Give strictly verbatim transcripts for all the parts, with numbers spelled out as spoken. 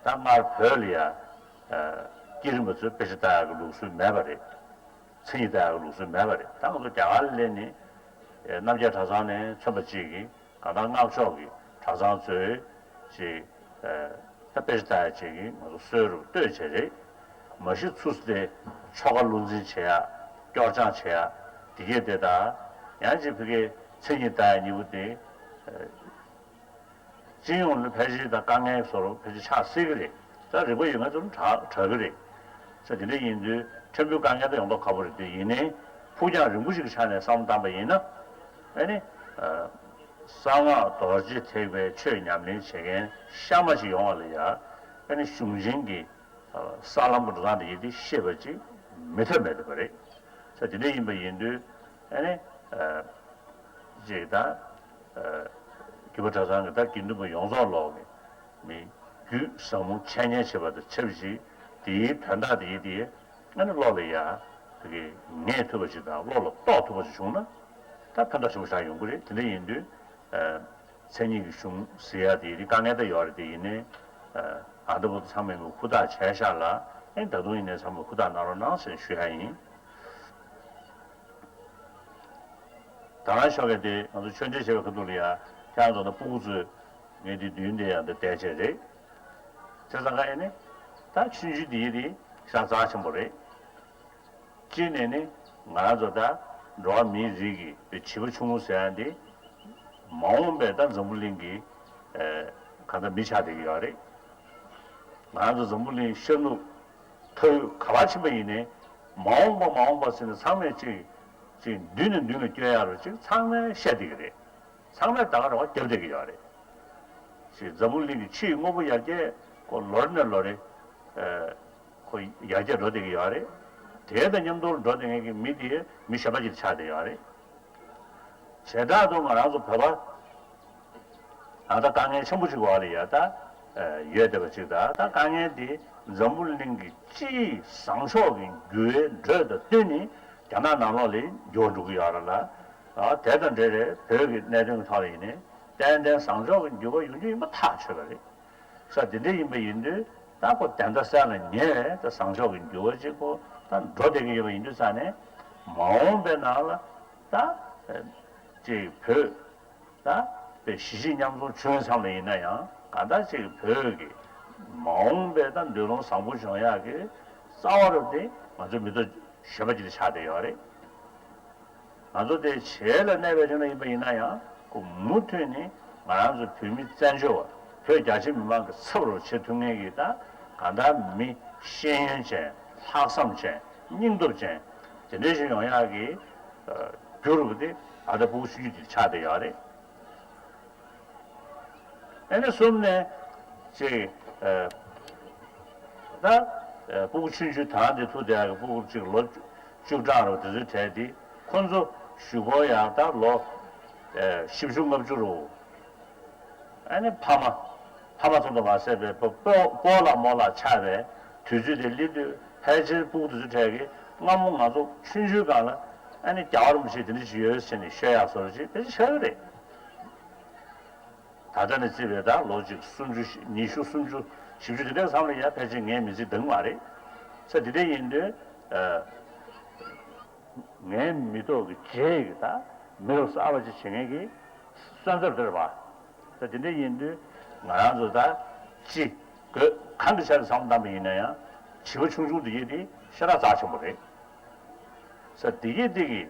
ད་སྔར་བོད་ལ་ཡ། ཨ། བསྐྱེད་རིམ་པ་ཚོས་དཔེ་ཆ་ལྟ་ཡག་གི་ལུགས་སྲོལ་མེད་པ་རེད། མཚན་ཉིད་ལྟ་ཡག་གི་ལུགས་སྲོལ་མེད་པ་རེད། ད་ང་ཚོ་རྒྱ་གར་ལ་སླེབས་ནས། ཨེ། རྣམ་རྒྱལ་གྲྭ་ཚང་ནས་མཚོན་པ་གཅིག་གིས་གང་ལྟར་སྔགས་ཕྱོགས་ཀྱི་གྲྭ་ཚང་ཚོས་ཅིག་ཨེ། ད་དཔེ་ཆ་ལྟ་ཡག་ཅིག་གི་ང་ཚོ་སྲོལ་རུ་གཏོད་བྱས་རེད། མ་གཞི་ཚུགས་ཏེ་ཆོ་ག་བློ་འཛིན་བྱེད་ཡག་སྐྱོར་སྦྱང་བྱེད་ཡག་དེ་གས་དེ་དང་། ཡང་ཅིག་ཕ་གིའི་མཚན་ཉིད་ལྟ་ཡག་གཉིས་པོ་དེ། ཨེ། སྤྱི་ཡོངས་ལ་ཕལ་ཆེར་དང་དཀའ་ངལ་བཟོ་འདྲ་ཕལ་ཆེར་ཆགས་སྲིད་ཀྱི་རེད། ད་རིག་པ་ཡོད་མཁན་ཚོ་ལ་དྲག་དྲག་གི་རེད། ས་དེ་འདྲ་ཡིན་དུས་ཕྲན་བུའི་དཀའ་ངལ་དེ་ཡོང་མདོག་ཁ་པོ་རེད་དེ། ཡིན་ནའི་ཕུགས་རྒྱང་རིང་པོ་ཞིག་གི་ཆ་ནས་བསམ་བློ་བཏང་པ་ཡིན་ན། ཨ་ནི། ཨ། གསང་སྔགས་རྡོ་རྗེ་ཐེག་པའི་ཆོས་ཉམས་ལེན་བྱེད་མཁན་གཤའ་མ་ཞིག་ཡོང་བ་ལ་ཡ། ཨ་ནི་གཞུང་ཆེན་གྱི། ཨ། ས་ལམ་གྱི་འགྲོ་སྟངས་དེ་ཡིན་དེ་ཤེས་པ་ཅིག་མི་ཐབས་མེད་པ་རེད། ས་དེ་འདྲ་ཡིན་པ་ཡིན་དུས། ཨ་ནི། ཨ། ཅིག་ད། ཨ། རྒྱུད་པ་གྲྭ་ཚང་གི་ད་དགེ་འདུན་པ་ཡོངས་རྫོགས་ལོག་གི་མི། རྒྱུད་བཟང་པོ་འཆད་ཉན་བྱེད་པ་དང་ཆབས་ཅིག་དེའི་དོན་དག་དེ་ཡིན་དེ། ཨ་ནི་བློ་ལ་ཡ་ཕ་གི་ངེས་ཐུབ་པ་ཞིག་དང་བློ་ལ་རྟོགས་ཐུབ་པ་ཞིག་བྱུང་ན། ད་ཕན་ཐོགས་ཆེན་པོ་ཞིག་ཡོང་གི་རེད། དེ་འདྲ་ཡིན་དུས། ཨ། མཚན་ཉིད་ཀྱི་གཞུང་ཟེར་ཡག་དེ་དེ་དཀའ་ངལ་ད་ཡོད་རེད། དེ་ཡིན་ནའི། ཨ། ཨ་ད་བུ་ཚང་མས་ཧུར་ཐག་བྱས་ཤག་ལ། ཨེ། ད་དུང་ཡིན་ནའི་ཚང་མས་ཧུར་ཐག་གནང་རོགས་གནང་ཟེར་ཞུ་ཡག་ཡིན། ད་རང་ཤོག་གས་དེ་ང་ཚོ་ཆོས་འབྲེལ་བྱེད་པའི་ཁ་ཐུག་ལ་ཡ། ཁྱེད་རང་ཚོ་ད་སྤུ་གུ་ཚོས་ངས་དེ་མདུན་དེ་ཡང་འདི་བསྡད་བྱས་རེད། བྱས་ཙང་ཀ་ཨེ་ནི། ད་ཆུང་ཆུང་དེ་ཡི་དེ་ཤ་ཚ་ཆེན་པོ་རེད། གཅིག་ནས་ནི་ང་རང་ཚོ་ད་འགྲོ་བ་མིའི་རིགས་ཀྱི་བྱིས་པ་ཆུང་ངུ་ཟེར་ཡ་འདི། མ་འོངས་པའི་ད་འཛམ་བུ་གླིང་གི། ཨེ། གང་ལྟར་མི་ཆགས་བསྡད་ཀྱི་ཡོད་རེད། ང་རང་ཚོ་འཛམ་བུ་གླིང་ཤར་ནུབ་མཐོ་ཡོད་ག་པར་ཕྱིན་པ་ཡིན་ནའི། མ་འོངས་པ་མ་འོངས་པ་ཟེར་ནས་ཚང་མས་ཅིག་ཅིག་མདུན་ནས་མདུན་ལ་སྐྱོད་ཡག་རུ་ཅིག་ཚང་མས་བཤད་བསྡད་ཀྱི་རེད། ཚང་མས་ད་ག་རེ་བ་རྒྱབ་བསྡད་ཀྱི་ཡོད་རེད། ཅིག་འཛམ་བུ་གླིང་གི་ཕྱིའི་དངོས་པོ་ཡར་རྒྱས་ཁོ་ལོ་རེ་ནས་ལོ་རེ། ཨེ། ཁོ་ཡར་རྒྱས་འགྲོ་བསྡད་ཀྱི་ཡོད་རེད། དེ་དང་མཉམ་དུ་འགྲོ་བསྡད་མཁན་གྱི་མི་དེ་མི་གཞན་པ་ཅིག་ཆགས་བསྡད་ཡོད་རེད། བྱེ་བྲག་ཏུ་ང་རང་ཚོ་བོད་པ། ད་ལྟ་དཀའ་ངལ་ཆེན་པོ་ཅིག་འོག་ལ་ཡ་ད། ཨ། ཡོད་བསྡད་པ་ཅིག་དང་། ད་དཀའ་ངལ་འདི་འཛམ་བུ་གླིང་གི་སྤྱིའི་བཟང་ཕྱོགས་ཀྱི་འགྱུར་བའི་འགྲོས་དང་བསྟུན་ནས་རྒྱ་ནག་ནང་ལོགས་ལ་འགྱུར་བ་འགྲོ་གི་ཡོད་རེད་ལ། ཨ། དེ་དང་འབྲེལ་བའི་བོད་ཀྱི་གནད་དོན་གྱི་ཐོག་ལ་ཡིན་ནའི་ཏན་ཏན་བཟང་ཕྱོགས་ཀྱི་འགྱུར་བ་ཡོང་རྒྱུ་ཡིན་པ་ཐག་ཆོད་པ་རེད། ས་དེ་འདྲ་ཡིན་པ་ཡིན་དུས། ད་ཁོ་བདེན་མཐའ་གསལ་ལ་ཉེ་བའི་ད་བཟང་ཕྱོགས་ཀྱི་འགྱུར་བ་ཅིག་ཁོ་ད་འགྲོ་བསྡད་ཀྱི་ཡོད་པ་ཡིན་དུས་ཙང་ནས། མ་འོངས་པའི་ནང་ལ་ད་ཅིག་བོད་ད་པའི་གཞིས་བྱེས་མཉམ་འཛོམས་བྱུང་མཚམས་ལ་ཡིན་ན་ཡང་། གང་ལྟར་ཅིག་བོད་ཀྱི་མ་འོངས་པའི་ད་འདོད་རུང་བཟང་པོ་འབྱུང་ཡག་གི་རྩ་བ་རུ་དེ་ང་ཚོ་མི་ཐོག་གཞན་པ་ཅིག་ཆགས་བསྡད་ཡོད་རེད། ང་ཚོ་དེ་བྱེས་ལ་གནས་པའི་རིང་ལ་ཡིན་པ་ཡིན་ན་ཡང་། ཁོ་མུ་མཐུད་ནས་ང་རང་ཚོ་བོད་མི་བཙན་བྱོལ་བ། བོད་རྒྱ་ཆེ་མི་མང་གི་ཚབ་རུ་བྱེད་ཐུབ་མཁན་གྱི་ད་གང་ལྟར་མི་ཤེས་ཡོན་ཅན། ལྷག་བསམ་ཅན། སྙིང་སྟོབས་ཅན་དེ་འདྲ་ཞིག་ཡོང་ཡག་གི། ཨ། རྒྱུ་རུ་དེ་ཨ་ད་སྤུ་གུ་ཆུང་ཆུང་དེ་ཆགས་བསྡད་ཡོད་རེད། ཨ་ནི་གསུམ་ནས་ཅིག་ཨ། ད་ཨ། སྤུ་གུ་ཆུང་ཆུང་དང་དེ་ཐུག་བསྡད་ཡག་གི་སྤུ་གུ་ཅིག་ལོ་བཅུ་གྲངས་རུ་དེ་ཚོའི་གྲས་དེ། ཁོ་ཚོ་གཞུག་གུ་ཡང་ད་ལོ་ཨ། བཞི་བཅུ་ལྔ་བཅུ་རུ། ཨ་ནི་ཕ་མ། ཕ་མ་ཚོ་དང་མ་ཟད་པའི་སྤོ་སྤོ་སྤོ་ལགས་རྨོ་ལགས་ཆགས་པའི་དུས་ཚོད་དེ་སླེབས་དུས། ཕལ་ཆེར་སྤུ་གུ་དེ་ཚོའི་གྲས་ཀྱིས་སྔ་མོ་ང་ཚོ་ཆུང་ཆུང་སྒང་ལ་ཨ་ནི་རྒྱལ་བ་རིན་པོ་ཆེ་དེ་འདྲ་ཞིག་ཡོད་ཟེར་ནས་ཤོད་ཡག་བཟོ་འདྲ་ཅིག་ཕལ་ཆེར་ཆགས་ཀྱི་རེད། ད་ལྟ་ནས་བརྩིས་པའི་ད་ལོ་གཅིག་སུམ་ཅུ། ཉི་ཤུ། སུམ་ཅུ། བཞི་བཅུ་དེ་འདྲའི་མཚམས་ལ་ཡ་ཕལ་ཆེར་ངའི་མི་ཚེ་འདང་མ་རེད། ས་དེ་འདྲ་ཡིན་དུས། ཨ། ངའི་མི་ཐོག་གི་རྗེས་ཀྱི་ད་མི་རབས་གསར་པ་ཅིག་བྱེད་མཁན་གྱི་སོན་རྩ་དེ་རེད་པ། ད་དེ་འདྲ་ཡིན་དུས་ང་རང་ཚོ་ད་ཅི་དགོས་གང་གི་ཆ་ནས་བསམ་བློ་བཏང་པ་ཡིན་ན་ཡང་། བྱིས་པ་ཆུང་ཆུང་འདི་གས་དེ་ཤ་སྟག་རྩ་ཆེན་པོ་རེད། ས་འདི་གས་དེ་གི་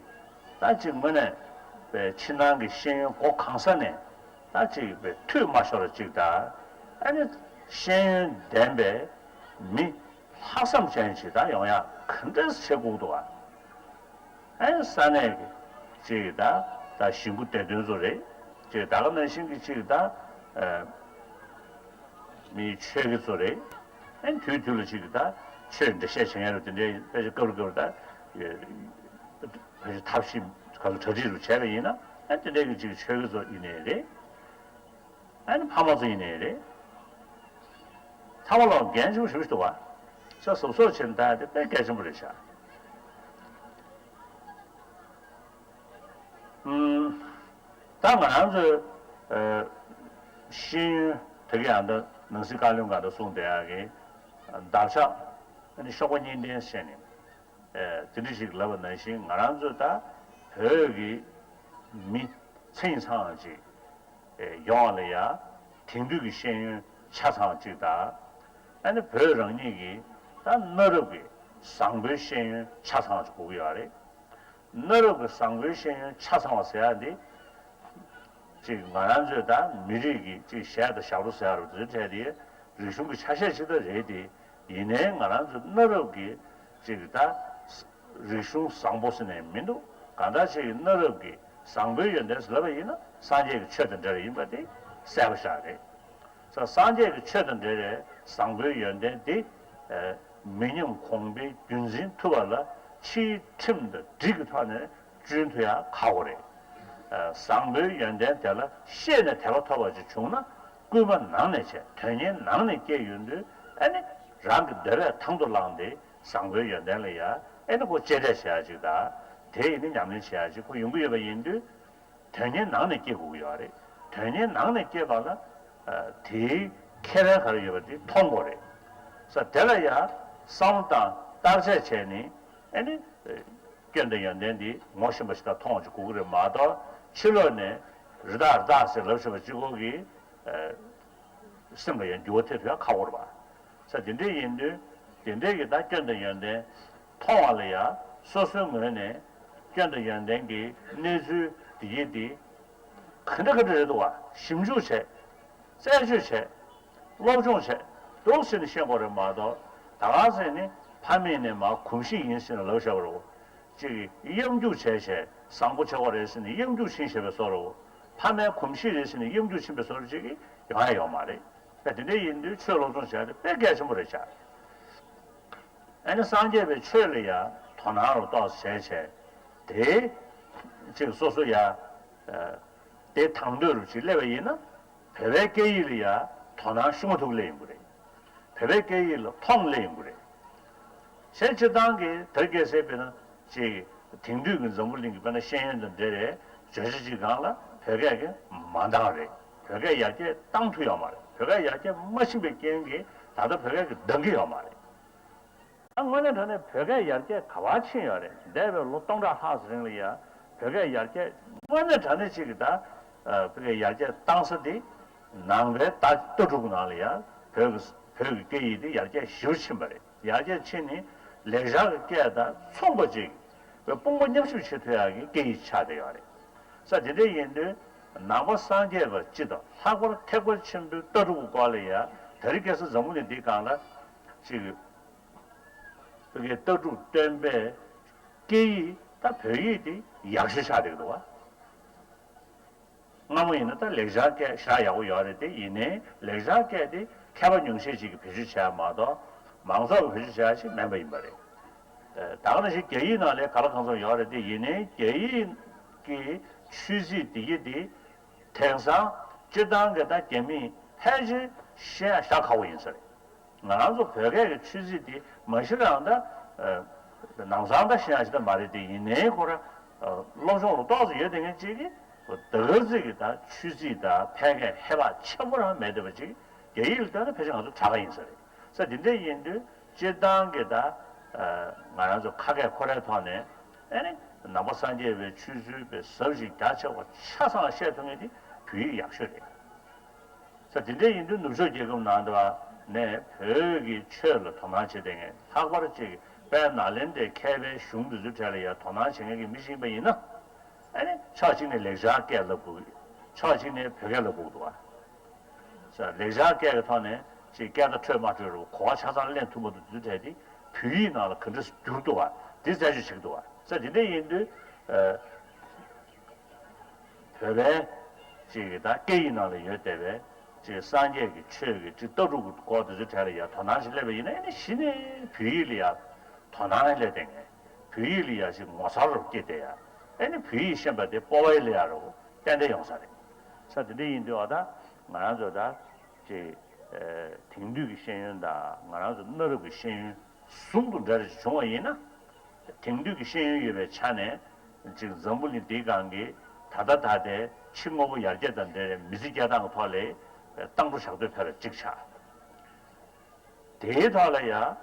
ད་ཅིག་དངོས་གནས་པའི་ཕྱི་ནང་གི་ཤེས་ཡོན་སྒོ་གང་ས་ནས་ད་ཅིག་པའི་འཐུས་མ་ཤོར་བ་ཅིག་དང་། ཨ་ནི་ཤེས་ཡོན་ལྡན་པའི་མི་ལྷག་བསམ་ཅན་ཞིག་ད་ཡོང་ཡག་ག་འདྲས་བྱེད་དགོས་འདུག་ཨ། ཨ་ནི་ས་གནས་ཀྱི་ཅིག་ད་ད་གཞིས་འགོ་སྡེ་དོན་ཚོ་རེད། ཅིག་ད་ག་ནང་བཞིན་གྱི་ཅིག་ད་ཨ་མི་ཆོས་དགེ་ཚོ་རེད། ཨ་ནི་དུས་དུས་ལ་ཅིག་ད་ཆོས་འགྲེལ་བཤད་བྱེད་མཁན་རུ་དེ་འདྲའི་དཔེ་ཆ་སྐབས་རེ་སྐབས་རེ་ད་དཔེ་ཆ་ཐབས་ཤེས་ག་ཚོད་གྲ་སྒྲིག་རུ་བྱས་པ་ཡིན་ན། ཨ་ནི་དེ་འདྲའི་གི་ཅིག་ཆོས་དགེ་ཚོ་ཡིན་ནའི་རེད། ཨ་ནི་ཕ་མ་ཚོ་ཡིན་ནའི་རེད། ཚང་མ་ལ་འགན་ཆེན་པོ་ཞེ་པོ་ཞིག་འདུག་བ། ས་སོ་སོར་བྱེད་ན་ད་དེ་དཔེ་གལ་ཆེན་པོ་རེད་ཤག་ཨུམ། ད་ང་རང་ཚོའི་ཨ་ཤེས་ཡོན་དེ་ག་ཡང་ད་ ནང་སྲིད་བཀའ་བློན་སྒང་ལ་གསུངས་བསྡད་ཡག་གི་འདབ་ཆགས་ཨ་ནི་གཤོག་པ་གཉིས་ལྡན་ཟེར་ནས་ཨེ་དེ་འདྲ་ཞིག་ལབ་པ་ནང་བཞིན། ང་རང་ཚོ་ད་བོད་ཀྱི་མི་ཆ་ཚང་ཅིག་ཨེ་ཡོང་བ་ལ་ཡ་དེང་དུས་ཀྱི་ཤེས་ཡོན་ཆ་ཚང་ཅིག་དང་། ཨ་ནི་བོད་རང་ཉིད་ཀྱི་ད་གནའ་རབས་ཀྱི་བཟང་པོའི་ཤེས་ཡོན་ཆ་ཚང་ཅིག་དགོས་ཀྱི་ཡོད་རེད། གནའ་རབས་ཀྱི་བཟང་པོའི་ཤེས་ཡོན་ཆ་ཚང་བ་ཟེར་ཡག་འདི། ཅིག་ང་རང་ཚོས་ད་མི་རིགས་ཀྱི་ཅིག་གཞས་དང་ཞབས་བྲོ་ཟེར་ཡག་རུ་དེ་འདྲ་འཕྲད་དེ་རིག་གཞུང་གི་ཆ་ཤས་ཤིག་ད་རེད་དེ། ཡིན་ནའི་ང་རང་ཚོ་གནའ་རབས་ཀྱི་ཅིག་ད་རིག་གཞུང་བཟང་པོ་ཟེར་ནས་མི་འདུག་གང་ལྟར་ཅིག་གནའ་རབས་ཀྱི་བཟང་པོའི་ཡོན་ཏན་ཟེར་ལབ་པ་ཡིན་ན་སངས་རྒྱས་ཀྱི་ཆོས་དང་འབྲེལ་བ་ཡིན་པ་དེ་གསལ་པོ་ཤར་རེད། ས་སངས་རྒྱས་ཀྱི་ཆོས་དང་འབྲེལ་བའི་བཟང་པོའི་ཡོན་ཏན་དེ། ཨ་མི་ཉམས་གོང་འཕེལ་རྒྱུན་འཛིན་ཐུབ་པ་ལ་ཕྱིའི་ཁྲིམས་དང་སྒྲིག་གི་ཐོག་ནས་བསྐྲུན་ཐུབ་ཡག་ཁག་པོ་རེད། ཨ་བཟང་པོའི་ཡོན་ཏན་དེ་ལ་ཤེས་ནས་དད་པ་ཐོབ་པ་ཅིག་བྱུང་ན། སྐུལ་མ་ནང་ནས་བྱས། དོན་གཉེར་ནང་ནས་སྐྱེས་ཡོང་དུས། ཨ་ནི་རང་གི་འདོད་པས་དང་དུ་བླངས་ཏེ་བཟང་པོའི་ཡོན་ཏན་ལ་ཡ་ཨ་ནི་ཁོ་གཅེས་སྤྲས་བྱེད་ཡག་ཅིག་དང་། དེ་ཡིན་ནི་ཉམས་ལེན་བྱེད་ཡག་ཅིག་ཁོ་ཡོང་གི་ཡོད་པ་ཡིན་དུས། དོན་གཉེར་ནང་ནས་སྐྱེ་དགོས་ཀྱི་ཡོད་རེད། དོན་གཉེར་ནང་ནས་སྐྱེས་པ་ལ་ཨ་དེའི་ཁེ་ཕན་ག་རེ་ཡོད་པ་དེ་མཐོང་དགོས་རེད། ས་དེ་ལ་ཡང་བསམ་བློ་བཏང་བརྟག་དཔྱད་བྱས་ནས། ཨ་ནི་ཨ་སྐྱོན་དང་ཡོན་ཏན་འདི་ངོ་ཤེས་པ་ཞིག་དང་མཐོང་བ་ཅིག་དགོས་ཀྱི་རེད་མ་གཏོགས། ཕྱི་ལོགས་ནས་རི་དྭགས་རི་དྭགས་ཟེར་ལབ་བཞིན་པ་གཅིག་པོ་གིས་ཨ་སེམས་ལ་ཡང་འགྱུར་བ་ཐེབས་ཐུབ་ཡག་ཁག་པོ་རེད་པ། ས་དེ་འདྲ་ཡིན་དུས། དེ་འདྲའི་གི་ད་སྐྱོན་དང་ཡོན་ཏན་མཐོང་བ་ལ་ཡང་སོ་སོའི་ངོས་ནས་སྐྱོན་དང་ཡོན་ཏན་གྱི་གནས་ཚུལ་དེ་ཡིན་དེ་ག་འདྲ་ག་འདྲ་རེད་འདུག་བ། ཞིབ་འཇུག་བྱས། རྩད་གཅོད་བྱས། སློབ་སྦྱོང་བྱས། འདུག་ཟེར་ནས་ཤེས་དགོས་རེད་མ་གཏོགས། ད་ག་ཟེར་ནས་ཕ་མེས་ནས་མར་གོམས་གཤིས་ཡིན་ཟེར་ནས་ལབ་བཞག་པ་རེད། ཅིག་གཡམ་རྒྱུག་བྱས་བྱས་བཟང་པོ་བྱེད་དགོས་རེད་ཟེར་ནས་གཡམ་རྒྱུག་ཕྱིན་བཞག་པའི་བཟོ་འདྲ། ཕ་མའི་གོམས་གཤིས་རེད་ཟེར་ནས་གཡམ་རྒྱུག་ཕྱིན་པའི་བཟོ་འདྲ་ཅིག་གི་ཡོང་ཡ་ཡོད་མ་རེད། ད་དེ་འདྲ་ཡིན་དུས་ཆོས་སློབ་སྦྱོང་བྱས་ཏེ་དཔེ་གལ་ཆེན་པོ་རེད་ཤག་ཨ་ནི་སངས་རྒྱས་པའི་ཆོས་ལ་ཡ་དོ་སྣང་རུ་ཏོག་ཙམ་བྱས་བྱས། དེ་ཅིག་སོ་སོ་ཡ་དེ་དང་དོད་རུ་ཅིག་སླེབས་པ་ཡིན་ན། བོད་པའི་སྐད་ཡིག་ལ་ཡ་དོ་སྣང་ཤུགས་མ་ཐུབ་སླེབས་ཡོང་གི་རེད། བོད་པའི་སྐད་ཡིག་ལ་མཐོང་སླེབས་ཡོང་གི་རེད། གཞན་སྤྱིར་བཏང་གི་དར་རྒྱས་སའི་དཔེར་ན་ཅིག་དེང་དུས་ཀྱི་འཛམ་བུ་གླིང་གི་དཔེར་ན་ཤེས་ཡོན་དང་འབྲེལ་བའི་བརྗོད་བྱ་ཅིག་སྒང་ལ་བོད་སྐད་ཀྱི་མ་འདང་རེད། བོད་སྐད་ཡར་རྒྱས་བཏང་ཐུབ་ཡོད་མ་རེད། བོད་སྐད་ཡར་རྒྱས་མ་ཕྱིན་པའི་རྐྱེན་གྱིས་ད་ལྟ་བོད་སྐད་ཀྱི་འདང་གི་ཡོད་མ་རེད། ད་དངོས་གནས་དྲང་གནས་བོད་སྐད་ཡར་རྒྱས་ག་པར་ཕྱིན་ཡོད་རེད། འདས་པའི་ལོ་སྟོང་ཕྲག་ལྷག་ཙམ་རིང་ལ་ཡ་བོད་སྐད་ཡར་རྒྱས་དངོས་གནས་དྲང་གནས་ཅིག་གི་ད་ཨ་བོད་སྐད་ཡར་རྒྱས་བཏང་ས་དེ་ནང་པའི་ལྟ་ལྟ་གྲུབ་ནང་ལ་ཡ་བོད་ཀྱི་བོད་ཀྱི་སྐད་ཡིག་དེ་ཡར་རྒྱས་ཞེ་པོ་ཕྱིན་པ་རེད། ཡར་རྒྱས་ཕྱིན་ནས་ལེགས་སྦྱར་གྱི་སྐད་དང་མཚུངས་པ་ཅིག་བའི་དཔུང་པ་མཉམ་གཤིབ་བྱེད་ཐུབ་ཡག་གི་སྐད་ཡིག་ཆགས་བསྡད་ཡོད་རེད། ས་དེ་འདྲ་ཡིན་དུས་ནང་པ་སངས་རྒྱས་པ་སྤྱི་དང་ལྷག་པར་ཐེག་པ་ཆེན་པོའི་ལྟ་གྲུབ་ཀྱི་སྐོར་ལ་ཡ་དེ་རིང་ཁ་སང་འཛམ་བུ་གླིང་འདིའི་སྒང་ལ་ཅིག་བོད་ཀྱི་ལྟ་གྲུབ་སྟོན་པའི་སྐད་ཡིག་ད་བོད་ཡིག་དེ་ཡག་ཤོས་ཆགས་བསྡད་ཀྱི་འདུག་བ། སྔ་མོ་ཡིན་ན་ད་ལེགས་སྦྱར་སྐད་བཞག་ཡག་པོ་ཡོད་རེད་དེ། ཡིན་ནའི་ལེགས་སྦྱར་སྐད་དེ་མཁས་པ་ཉུང་ཤས་ཤིག་གིས་བེད་སྤྱོད་བྱས་མ་གཏོགས་མང་ཚོགས་ཀྱིས་བེད་སྤྱོད་བྱས་ཤིག་མིན་པ་ཡིན་པ་རེད། ད་ག་ནང་བཞིན་རྒྱ་ཡིག་ནང་ལ་གང་ལ་གང་འཚམ་ཡོད་རེད་དེ། ཡིན་ནའི་རྒྱ་ཡིག་གི་ཆོས་ཚིག་དེ་གྱད་དེ་དེང་སང་སྤྱིར་བཏང་གི་ད་རྒྱ་མིས་ཕལ་ཆེར་ཤེས་ཡ་ཞེ་དྲག་ཁག་པོ་ཡིན་ས་རེད། ང་རང་ཚོ་བོད་སྐད་ཀྱི་ཆོས་ཚིག་དེ་མ་གཞི་རང་ད་ནང་ཚང་ད་ཤེས་ཡ་ཞེ་དྲག་མ་རེད་དེ། ཡིན་ནའི་ཁོ་རང་སློབ་སྦྱོང་ལ་ཏོག་ཙམ་ཡོད་བསྡད་མཁན་ཅིག་གིས་ད་ག་ཚོད་ཀྱི་ད་ཆོས་ཚིག་ད་ཕལ་སྐད་ཧེ་བག་ཆེན་པོ་རང་མེད་བསྡད་པ་ཅིག་རྒྱ་ཡིག་ལ་ལྟོས་ན་ཕལ་ཆེར་ང་ཚོ་དྲག་ག་ཡིན་ས་རེད། ས་དེ་འདྲ་ཡིན་དུས་སྤྱིར་བཏང་གི་ད་ང་རང་ཚོ་ཁ་སྐད་ཁོ་རའི་ཐོག་ནས་ཨ་ནི་ནང་པ་སངས་རྒྱས་པའི་ཆོས་ཚུལ་དཔེ་ཟབ་ཞིང་རྒྱ་ཆེ་བ་ཆ་ཚང་བཤད་ཐུབ་མཁན་དེ་བོད་ཡིག་ཡག་ཤོས་རེད། ས་དེ་འདྲ་ཡིན་དུས་ནུབ་ཕྱོགས་རྒྱལ་ཁབ་ནང་དུ་ནས་བོད་ཀྱི་ཆོས་ལ་དོ་སྣང་བྱེད་བསྡད་མཁན། ལྷག་པར་ཅིག་དཔལ་ནཱ་ལེནྡྲའི་མཁས་པའི་གཞུང་འདི་ཚོའི་གྲས་ལ་ཡང་དོ་སྣང་བྱེད་མཁན་གྱི་མི་ཞིག་ཡིན་པ་ཡིན་ན། ཨ་ནི་ཕྱོགས་གཅིག་ནས་ལེགས་སྦྱར་སྐད་ལབ་དགོས། ཕྱོགས་གཅིག་ནས་བོད་སྐད་ལབ་དགོས་འདུག་བ། ས་ལེགས་སྦྱར་སྐད་ཀྱི་ཐོག་ནས་ཅིག་སྐད་བརྡ་འཕྲོད་མ་འཕྲོད་རུ་གོ་བ་ཆ་ཚང་ལེན་ཐུབ་མ་ཐུབ་དེ་ཚོའི་གྲས་དེ་བོད་ཡིག་ནང་ལ་ག་འདྲ་བསྒྱུར་འདུག་བ། དེ་རྩད་གཅོད་བྱེད་ཀྱི་འདུག་བ། ས་དེ་འདྲ་ཡིན་དུས། ཨ། བོད་པའི་ཅིག་གི་ད་སྐད་ཡིག་ནང་ལ་ཡོད་བསྡད་པའི་ཅིག་སངས་རྒྱས་ཀྱི་ཆོས་ཀྱི་ཅིག་ལྟ་གྲུབ་ཀྱི་སྐོར་དེ་ཚོའི་གྲས་ལ་ཡ་དོ་སྣང་ཞིག་སླེབས་པ་ཡིན་ན། ཨ་ནི་གཞི་ནས་བོད་ཡིག་ལ་ཡ་དོ་སྣང་སླེབས་བསྡད་མཁན། བོད་ཡིག་ལ་ཡ་ཅིག་ངོ་མཚར་རུ་སྐྱེས་བསྡད་ཡ། ཨ་ནི་བོད་ཡིག་ཤེས་པ་དེ་སྤོབས་པ་ལ་ཡ་རུ་ཏན་ཏན་ཡོང་ས་རེད། ས་དེ་འདྲ་ཡིན་དུས་ཨ་ད་ང་རང་ཚོ་ད་ཅིག་ཨ་དེང་དུས་ཀྱི་ཤེས་ཡོན་དང་ང་རང་ཚོ་གནའ་རབས་ཀྱི་ཤེས་ཡོན་ཟུང་དུ་འབྲེལ་བྱུང་བ་ཡིན་ན། དེང་དུས་ཀྱི་ཤེས་ཡོན་ཡོད་པའི་ཆ་ནས་ཅིག་འཛམ་བུ་གླིང་འདིའི་སྒང་གི་ད་ལྟ་ད་ལྟའི་ཕྱི་དངོས་པོ་ཡར་རྒྱས་དང་འབྲེལ་བའི་མི་ཚེ་སྐྱེལ་སྟངས་ཀྱི་ཐོག་ལ་བཏང་འགྲོ་བཞག་དུས་ཕལ་པ་གཅིག་ཆགས། དེའི་ཐོག་ལ་ཡང་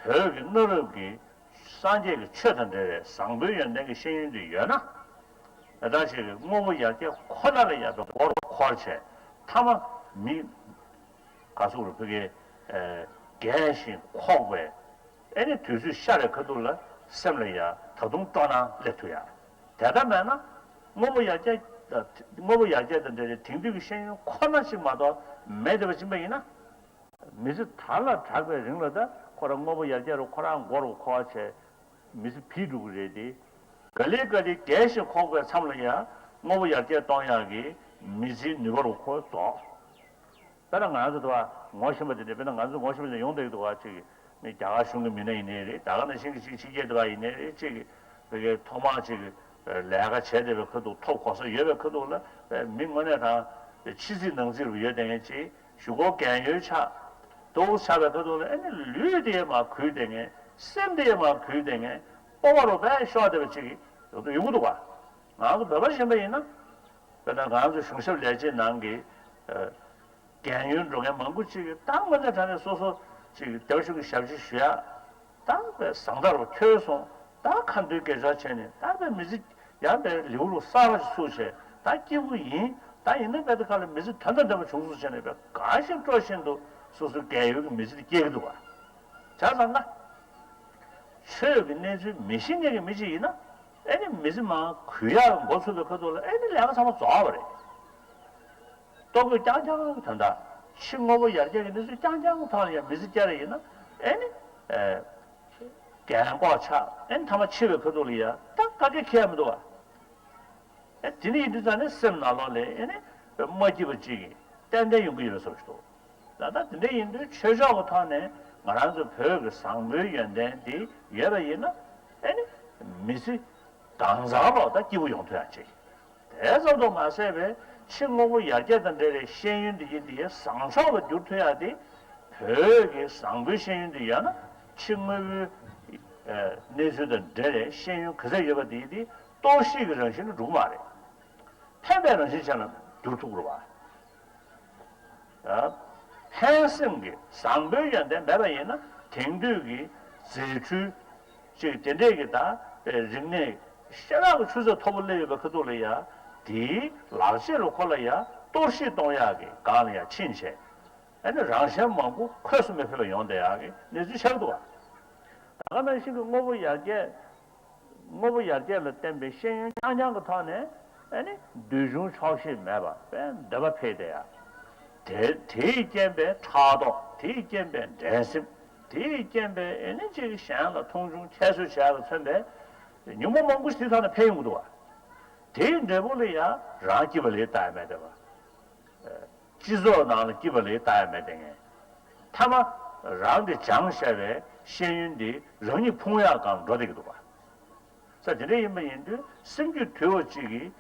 བོད་ཀྱི་གནའ་རབས་ཀྱི་སངས་རྒྱས་ཀྱི་ཆོས་དང་འབྲེལ་བའི་བཟང་པོའི་ཡོན་ཏན་གྱི་ཤེས་ཡོན་དེ་ཡོད་ན། ད་ལྟ་ཞིག་གི་དངོས་པོ་ཡར་རྒྱས་ཁོ་ན་ལ་ཡང་མགོ་འཁོར་བྱས་ཐ་མ་མི་ག་ཟུག་རུ་ཕ་གི་རྒས་ཤིང་འཁོགས་པའི་ཨེ་ནི་དུས་ཚོད་ཤར་བའི་ཁ་ཐུག་ལ་སེམས་ལ་ཡང་ད་དུང་སྤྲོ་སྣང་སླེབས་ཐུབ་ཡ། དེ་ལྟར་མེད་ན་དངོས་པོ་ཡར་རྒྱས་དངོས་པོ་ཡར་རྒྱས་དང་འབྲེལ་བའི་དེང་དུས་ཀྱི་ཤེས་ཡོན་ཁོ་ན་ཞིག་མ་གཏོགས་མེད་བསྡད་པ་ཕྱིན་པ་ཡིན་ན། མི་ཚེ་དར་ལ་དྲག་པའི་རིང་ལ་ད་ཁོ་རང་དངོས་པོ་ཡར་རྒྱས་རུ་ཁོ་རང་མགོ་རུ་འཁོར་བ་བྱས་མི་ཚེ་བིས་འགྲོ་གི་རེད་དེ། ག་ལེ་ག་ལེ་རྒས་ཤིང་འཁོགས་པའི་མཚམས་ལ་ཡང་དངོས་པོ་ཡར་རྒྱས་གཏོང་ཡག་གི་མི་ཚེའི་ནུས་པ་རུ་ཁོ་རྫོགས། དཔེར་ན་ང་ཚོ་དུ་བ་ངོ་ཤེས་པ་དེ་འདྲ་དཔེར་ན་ང་ཚོ་ངོ་ཤེས་པ་དེ་ཡོང་བསྡད་ཀྱི་འདུག་བ། གཅིག་གི་མི་རྒྱ་གར་གཞུང་གི་མི་སྣ་ཡིན་ནའི་རེད། ད་ག་ནང་བཞིན་གྱི་གཅིག་ཕྱི་རྒྱལ་དུ་བ་ཡིན་ནའི་རེད། གཅིག་གི་བོད་སྐད་ཐོག་མར་གཅིག་གི་ལས་ཀ་བྱས་བསྡད་པའི་ཁ་ཐུག་ཐོབ་གོ་ས་ཡོད་པའི་ཁ་ཐུག་ལ་མི་དངོས་གནས་དང་ཕྱི་རྩིས་ནང་རྩིས་རུ་ཡོད་བསྡད་མཁན་གཅིག་གཞུག་གུ་རྒན་ཡོལ་ཆགས། སྡུག་ཆགས་པའི་ཁ་ཐུག་ལ་ཨེ་ནི་ལུས་དེ་མར་འགུལ་བསྡད་མཁན། སེམས་དེ་མར་འགུལ་བསྡད་མཁན། སྤོབས་པ་རུ་དཔེ་ཤོར་བསྡད་པ་ཅིག་ཡོང་གི་འདུག་བ། ང་ཚོ་བོད་པ་གཞན་པ་ཡིན་ན། དཔེར་ན་ང་ཚོ་གཞུང་ཞབས་ལས་བྱེད་ནང་གི་རྒན་ཡོལ་འགྲོ་མཁན་མང་པོ་ཅིག་གིས་ད་དངོས་གནས་དྲང་གནས་སོ་སོ་ཅིག་སྡེ་པ་གཞུང་གི་ཞབས་ཕྱི་ཞུ་ཡག་ད་དཔེ་བཟང་དྲགས་རུ་ཐོས་སོང་། ད་ཁ་འདོན་སྐད་ཆ་བྱས་ནས་ད་དཔེ་མི་ཚེ་ཡང་དཔེ་ལེའུ་རུ་གསར་པ་ཞིག་ཚུགས་བྱས་ད་སྐྱིད་པོ་ཡིན། ད་ཡིན་ན་དཔེ་དེ་ཁ་ལ་མི་ཚེ་དོན་དང་ལྡན་པ་བྱུང་སོང་བྱས་ནས་དཔེ་དགའ་བཞིན་སྤྲོ་བཞིན་དུ་སོ་སོའི་རྒས་ཡོལ་གྱི་མི་ཚེ་དེ་སྐྱེལ་གྱི་འདུག་བ། བྱས་ཙང་ན། ཆོས་ཀྱི་གནས་ཚུལ་མི་ཤེས་མཁན་གྱི་མི་ཅིག་ཡིན་ན་ཨེ་ནི་མི་ཚེ་མར་འགུལ་ཡག་འགོ་ཚུགས་པའི་ཁ་ཐུག་ལ་ཨེ་ནི་ལས་ཀ་ཚང་མ་རྫོགས་པ་རེད། ལྟོ་གོས་རྐྱང་རྐྱང་གི་དོན་དག་ཕྱི་དངོས་པོ་ཡར་རྒྱས་ཀྱི་གནས་ཚུལ་རྐྱང་རྐྱང་གི་ཐོག་ལ་ཡང་མི་ཚེ་བསྐྱལ་རེ་ཡིན་ན་ཨེ་ནི། རྒན་འཁོགས་ཆགས་ཨེ་ནི་ཐ་མ་འཆི་བའི་ཁ་ཐུག་ལ་ཡང་ད་ག་གེ་ཁེལ་མི་འདུག་བ། ཨེ་དེ་འདྲ་ཡིན་དུས་ཙང་ནས་སེམས་ནང་ལོགས་ལ་ཨེ་ནི་མ་སྐྱིད་པ་ཅིག་གིས་ཏན་ཏན་ཡོང་གི་ཡོད་པའི་བཟོ་ཞིག་འདུག་ད་ལྟ་དེ་འདྲ་ཡིན་དུས་ཆོས་ཕྱོགས་ཀྱི་ཐོག་ནས་ང་རང་ཚོ་བོད་ཀྱི་བཟང་པོའི་ཡོན་ཏན་འདི་ཡོད་པ་ཡིན་ན་ཨེ་ནི་མི་ཚེ་གང་ཚང་ལོག་ད་སྐྱིད་པོ་ཡོང་ཐུབ་ཡག་ཅིག་དེ་ཙམ་དུ་མ་ཟད་པའི་ཕྱི་དངོས་པོ་ཡར་རྒྱས་དང་འབྲེལ་བའི་ཤེས་ཡོན་འདི་ཡིན་འདི་བཟང་ཕྱོགས་ལ་བསྒྱུར་ཐུབ་ཡག་དེ་བོད་ཀྱི་བཟང་པོའི་ཤེས་ཡོན་འདི་ཡོད་ན་ཕྱི་དངོས་པོའི་གནས་ཚུལ་དང་འབྲེལ་བའི་ཤེས་ཡོན་ག་ཚད་ཡོད་པ་དེ་ཡིན་དེ། གཏོར་བཤིག་གི་རང་བཞིན་དུ་འགྲོ་གི་མ་རེད། ཕན་པའི་རང་བཞིན་ཅན་ལ་འགྱུར་ཐུབ་དགོས་པ། ཕན་སེམས་ཀྱི་བཟང་པོའི་ཡོན་ཏན་མེད་པ་ཡིན་ན་དེང་དུས་ཀྱི་རྫས་འཕྲུལ་ཅིག་དེ་འདྲས་ཀྱི་ད་རིག་གནས་ཤེས་རབ་ཀྱི་ཆུ་ཚད་མཐོ་པོ་སླེབས་ཡོད་པའི་ཁ་ཐུག་ལ་ཡ་དེའི་ལག་རྗེས་ལ་ཁོ་ལ་ཡ་གཏོར་བཤིག་གཏོང་ཡག་གི་སྒང་ལ་ཡ་ཕྱིན་བྱས་ཨ་ནི་རང་གཞན་མང་པོ་ཁོས་སུ་མི་ཕོད་པ་ཡོང་བསྡད་ཡག་གི་གནས་ཚུལ་ཆགས་འདུག་བ། ད་ག་ནང་བཞིན་གྱི་དངོས་པོ་ཡར་རྒྱས། དངོས་པོ་ཡར་རྒྱས་ལ་བརྟེན་པའི་ཤེས་ཡོན་རྐྱང་རྐྱང་གི་ཐོག་ནས་ཨ་ནི་འདོད་ཆུང་ཆོག་ཤེས་མེད་པ་དཔེ་འདོད་པ་འཕེལ་བསྡད་ཡ། དེ་དེས་རྐྱེན་པས་ཕྲག་དོག་དེས་རྐྱེན་པས་འགྲན་སེམས་དེས་རྐྱེན་པས་ཨ་ནི་ཅིག་གཞན་ལ་མཐོང་ཆུང་ཁྱད་གསོད་བྱས་ལ་མཚོན་པའི་ཉོན་མོངས་མང་པོ་ཞིག་དེའི་ཐོག་ནས་འཕེལ་ཡོང་གི་འདུག་བ། དེའི་འབྲས་བུ་ལ་ཡང་རང་སྐྱིད་པ་ལས་ལྟ་ཡ་མེད་བསྡད་པ། སྤྱི་ཚོགས་ནང་ལ་སྐྱིད་པ་ལས་ལྟ་ཡ་མེད་དེ་ངས། མཐའ་མ་རང་གིས་སྦྱངས་བཞག་པའི་ཤེས་ཡོན་འདི་རང་ཉིད་ཕུང་ཡག་སྒང་འགྲོ་བསྡད་ཀྱི་འདུག་པ། ས་དེ་འདྲ་ཡིན་པ་ཡིན་དུས་སེམས་རྒྱུད་དུལ་བ་ཅིག་གིས་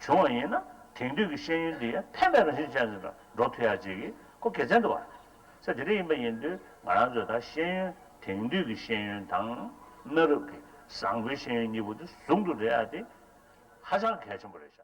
བྱུང་བ་ཡིན་ན་དེང་དུས་ཀྱི་ཤེས་ཡོན་འདི་ཡང་ཕན་པའི་རང་བཞིན་ཅན་ཞིག་ལ་འགྲོ་ཐུབ་ཡག་ཅིག་གི་ཁོ་དགེ་མཚན་འདུག་པ། ས་དེ་འདྲ་ཡིན་པ་ཡིན་དུས་ང་རང་ཚོས་ད་ཤེས་ཡོན་དེང་དུས་ཀྱི་ཤེས་ཡོན་དང་གནའ་རབས་ཀྱི་བཟང་པོའི་ཤེས་ཡོན་གཉིས་པོ་འདི་ཟུང་དུ་འབྲེལ་ཡག་དེ་ཧ་ཅང་གལ་ཆེན་པོ་རེད་ཤག